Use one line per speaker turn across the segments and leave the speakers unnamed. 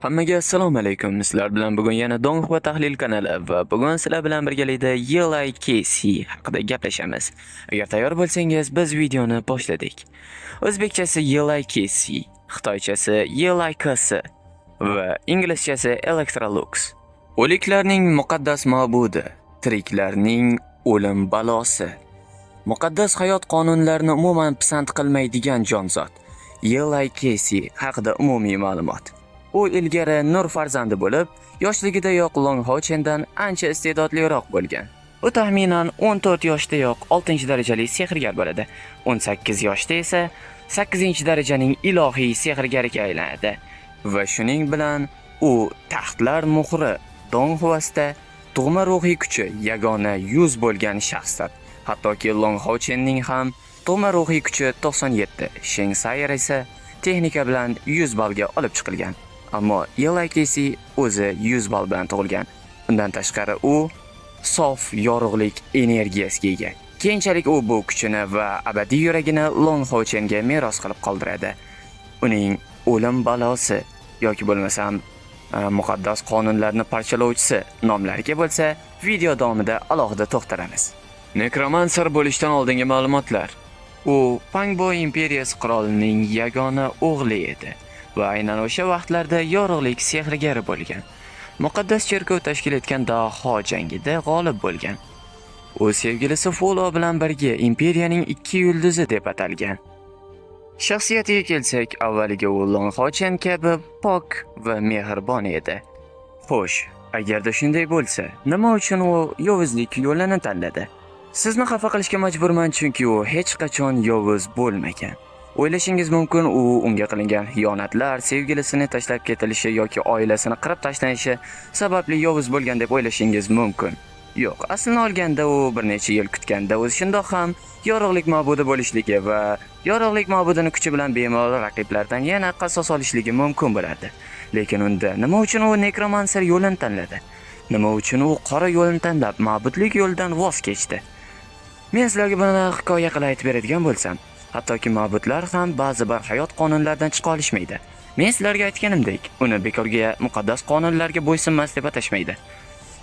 Hammaga assalomu alaykum. Sizlar bilan bugun yana Donghua tahlil kanali va bugun sizlar bilan birgalikda Yelay KC haqida gaplashamiz. Agar tayyor bo'lsangiz, biz videoni boshladik. O'zbekchasi Yelay KC, xitoychasi Yelay KS va inglizchasi Electrolux. O'liklarning muqaddas ma'budi, tiriklarning o'lim balosi. Muqaddas hayot qonunlarini umuman pisand qilmaydigan jonzot. Yelay KC haqida umumiy ma'lumot. U ilgari Nur farzandi bo'lib, yoshligidayoq Long Hochendan ancha iste'dodliroq bo'lgan. U taxminan 14 yoshdayoq 6-darajali sehrgar bo'ladi. 18 yoshda esa 8-darajaning ilohiy sehrgariga aylanadi. Va shuning bilan u taxtlar muhri Donghuasda tug'ma ruhiy kuchi yagona 100 bo'lgan shaxsdir. Hattoki Long Hochenning ham tug'ma ruhiy kuchi 97, Sheng Sayer esa texnika bilan 100 ballga olib chiqilgan. Ammo Yelay Kesi o'zi 100 ball bilan tug'ilgan. Undan tashqari, u sof yorug'lik energiyasiga ega. Keyinchalik u bu kuchini va abadiy yuragini Long Hochenga meros qilib qoldiradi. Uning o'lim balosi yoki bo'lmasam muqaddas qonunlarni parchalovchisi nomlariga bo'lsa, video davomida alohida to'xtalamiz. Nekromanser bo'lishdan oldingi ma'lumotlar. U Pangbo imperiyasi qirolining yagona o'g'li edi va aynan o'sha vaqtlarda yorug'lik sehrgari bo'lgan. Muqaddas cherkov tashkil etgan Daho jangida g'olib bo'lgan. U sevgilisi Fulo bilan birga imperiyaning ikki yulduzi deb atalgan. Shaxsiyatiga kelsak, avvaliga u Long Hochen kabi pok va mehribon edi. Xo'sh, agarda shunday bo'lsa, nima uchun u yovuzlik yo'lini tanladi? Sizni xafa qilishga majburman, chunki u hech qachon yovuz bo'lmagan. O'ylashingiz mumkin, u unga qilingan xiyonatlar, sevgilisini tashlab ketilishi yoki oilasini qirib tashlanishi sababli yovuz bo'lgan deb o'ylashingiz mumkin. Yo'q, aslini olganda u bir necha yil kutganda o'zi shundoq ham yorug'lik ma'budi bo'lishligi va yorug'lik ma'budini kuchi bilan bemalol raqiblardan yana qasos olishligi mumkin bo'lardi. Lekin unda nima uchun u nekromanser yo'lini tanladi? Nima uchun u qora yo'lni tanlab, ma'budlik yo'lidan voz kechdi? Men sizlarga buni hikoya qilib aytib beradigan bo'lsam, hattoki ma'budlar ham ba'zi bir hayot qonunlaridan chiqa olishmaydi. Men sizlarga aytganimdek, uni bekorga muqaddas qonunlarga bo'ysunmas deb atashmaydi.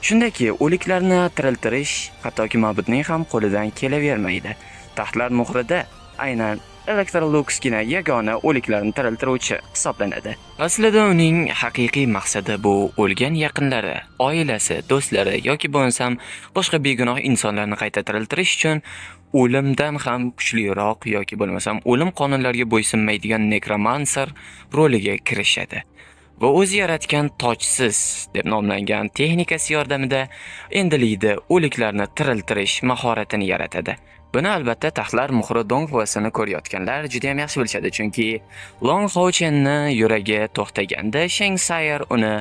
Shundayki, o'liklarni tiriltirish hattoki ma'budning ham qo'lidan kelavermaydi. Taxtlar muhrida aynan Electroluxgina yagona o'liklarni tiriltiruvchi hisoblanadi. Aslida uning haqiqiy maqsadi bu o'lgan yaqinlari, oilasi, do'stlari yoki bo'lmasam boshqa begunoh insonlarni qayta tiriltirish uchun o'limdan ham kuchliroq yoki bo'lmasam o'lim qonunlariga bo'ysunmaydigan nekromanser roliga kirishadi. Va o'zi yaratgan tojsiz deb nomlangan texnikasi yordamida endilikda o'liklarni tiriltirish mahoratini yaratadi. Buni albatta taxtlar muhri Donghuasini ko'rayotganlar juda ham yaxshi bilishadi, chunki Long Hochenni yuragi to'xtaganda Sheng Sayer uni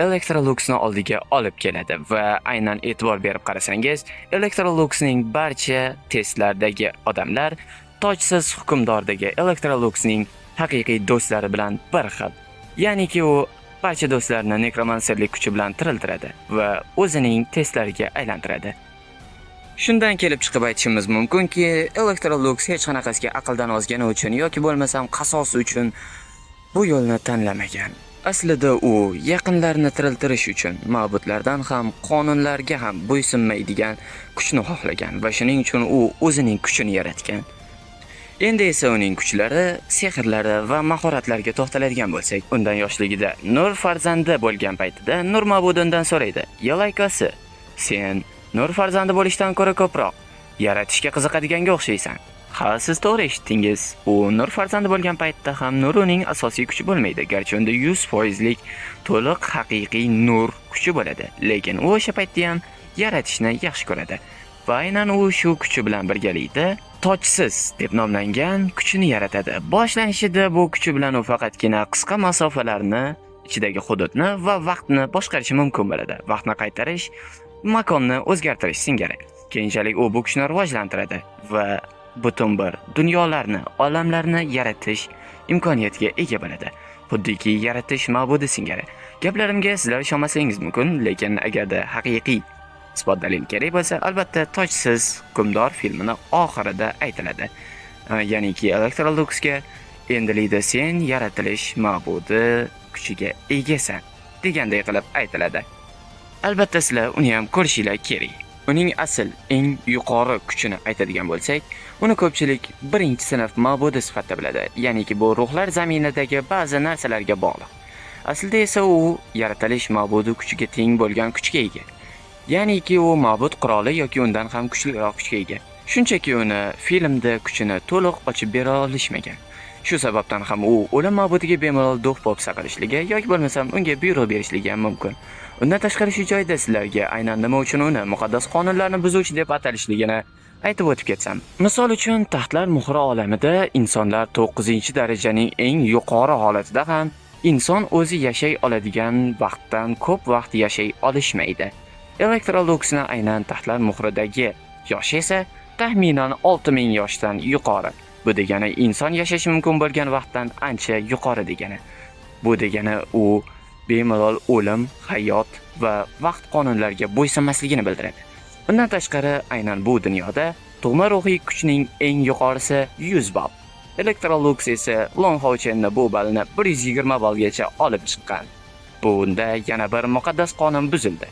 Electroluxni oldiga olib keladi va aynan e'tibor berib qarasangiz, Electroluxning barcha testlardagi odamlar tojsiz hukmdordagi Electroluxning haqiqiy do'stlari bilan bir xil. Ya'niki u barcha do'stlarini nekromanserlik kuchi bilan tiriltiradi va o'zining testlariga aylantiradi. Shundan kelib chiqib aytishimiz mumkinki, Electrolux hech qanaqasiga aqldan ozgani uchun yoki bo'lmasam qasos uchun bu yo'lni tanlamagan. Aslida u yaqinlarini tiriltirish uchun ma'budlardan ham, qonunlarga ham bo'ysunmaydigan kuchni xohlagan va shuning uchun u o'zining kuchini yaratgan. Endi esa uning kuchlari, sehrlari va mahoratlariga to'xtaladigan bo'lsak, undan yoshligida Nur farzandi bo'lgan paytida Nur ma'budi undan so'raydi: "Yalaykasi, sen Nur farzandi bo'lishdan ko'ra ko'proq yaratishga qiziqadiganga o'xshaysan." Ha, siz to'g'ri eshitdingiz. U Nur farzandi bo'lgan paytda ham Nur uning asosiy kuchi bo'lmaydi. Garchi unda 100 foizlik to'liq haqiqiy nur kuchi bo'ladi. Lekin u o'sha paytda ham yaratishni yaxshi ko'radi. Va aynan u shu kuchi bilan birgalikda tojsiz deb nomlangan kuchini yaratadi. Boshlanishida bu kuchi bilan u faqatgina qisqa masofalarni ichidagi hududni va vaqtni boshqarishi mumkin bo'ladi. Vaqtni qaytarish, makonni o'zgartirish singari. Keyinchalik u bu kuchni rivojlantiradi va butun bir dunyolarni, olamlarni yaratish imkoniyatiga ega bo'ladi. Xuddiki yaratish ma'budi singari. Gaplarimga sizlar ishonmasligingiz mumkin, lekin agarda haqiqiy isbot dalil kerak bo'lsa, albatta Tojsiz hukmdor filmini oxirida aytiladi. Ya'niki Electroluxga endilikda sen yaratilish ma'budi kuchiga egasan deganday qilib aytiladi. Albatta sizlar uni ham ko'rishinglar kerak. Uning asl eng yuqori kuchini aytadigan bo'lsak, uni ko'pchilik birinchi sinf ma'budi sifatida biladi. Ya'niki bu ruhlar zaminidagi ba'zi narsalarga bog'liq. Aslida esa u yaratilish ma'budi kuchiga teng bo'lgan kuchga ega. Ya'niki u ma'bud quroli yoki undan ham kuchliroq kuchga ega. Shunchaki uni filmda kuchini to'liq ochib bera olishmagan. Shu sababdan ham u o'lim ma'budiga bemalol do'q popsa qilishligi yoki bo'lmasam unga buyruq berishligi ham mumkin. Undan tashqari, shu joyda sizlarga aynan nima uchun uni muqaddas qonunlarni buzuvchi deb atalishligini aytib o'tib ketsam. Misol uchun, taxtlar muhri olamida insonlar 9-darajaning eng yuqori holatida ham inson o'zi yashay oladigan vaqtdan ko'p vaqt yashay olishmaydi. Electroluxni aynan taxtlar muhridagi yoshi esa taxminan 6000 yoshdan yuqori. Bu degani inson yashashi mumkin bo'lgan vaqtdan ancha yuqori degani. Bu degani u bemalol o'lim, hayot va vaqt qonunlariga bo'ysunmasligini bildiradi. Undan tashqari, aynan bu dunyoda tug'ma ruhiy kuchning eng yuqorisi 100 ball. Electrolux esa Long Houchenni bu ballini 120 ballgacha olib chiqqan. Bunda yana bir muqaddas qonun buzildi.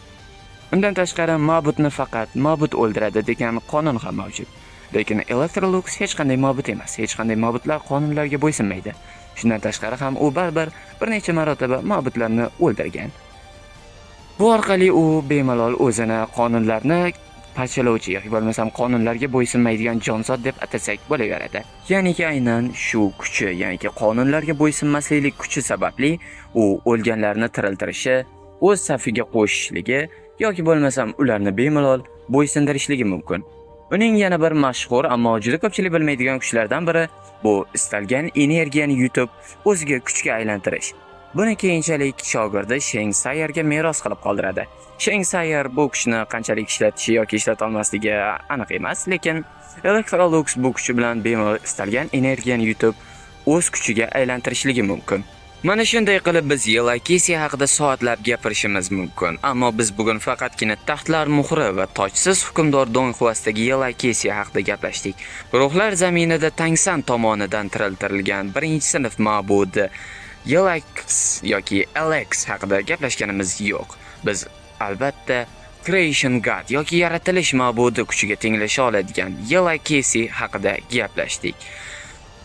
Undan tashqari, ma'budni faqat ma'bud o'ldiradi degan qonun ham mavjud. Lekin Electrolux hech qanday ma'bud emas, hech qanday ma'budlar qonunlarga bo'ysunmaydi. Shundan tashqari ham u baribir bir necha marotaba ma'budlarni o'ldirgan. Bu orqali u bemalol o'zini qonunlarni parchalovchi yoki bo'lmasam qonunlarga bo'ysunmaydigan jonzot deb atasak bo'laveradi. Ya'niki aynan shu kuchi, ya'niki qonunlarga bo'ysunmaslik kuchi sababli u o'lganlarni tiriltirishi, o'z safiga qo'shishligi yoki bo'lmasam ularni bemalol bo'ysundirishligi mumkin. Uning yana bir mashhur, ammo juda ko'pchilik bilmaydigan kuchlardan biri bu istalgan energiyani yutib, o'ziga kuchga aylantirish. Buni keyinchalik shogirdi Sheng Sayerga meros qilib qoldiradi. Sheng Sayer bu kuchni qanchalik ishlatishi yoki ishlata olmasligi aniq emas, lekin Electrolux bu kuchi bilan bemalol istalgan energiyani yutib, o'z kuchiga aylantirishligi mumkin. Mana shunday qilib biz Yelay Kesi haqida soatlab gapirishimiz mumkin. Ammo biz bugun faqatgina taxtlar muhri va tojsiz hukmdor Donghuasidagi Yelay Kesi haqida gaplashdik. Ruhlar zaminida Tangsan tomonidan tiriltirilgan birinchi sinf ma'budi Yelax yoki Alex haqida gaplashganimiz yo'q. Biz albatta Creation God yoki yaratilish ma'budi kuchiga tenglasha oladigan Yelay Kesi haqida gaplashdik.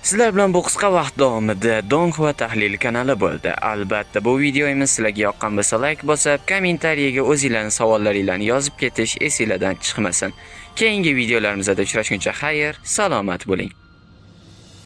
Sizlar bilan bu qisqa vaqt davomida Donghua tahlil kanali bo'ldi. Albatta, bu videomiz sizlarga yoqqan bo'lsa, like bosib, kommentariyaga o'zinglarning savollaringlarni yozib ketish esinglardan chiqmasin. Keyingi videolarimizda uchrashguncha xayr, salomat bo'ling.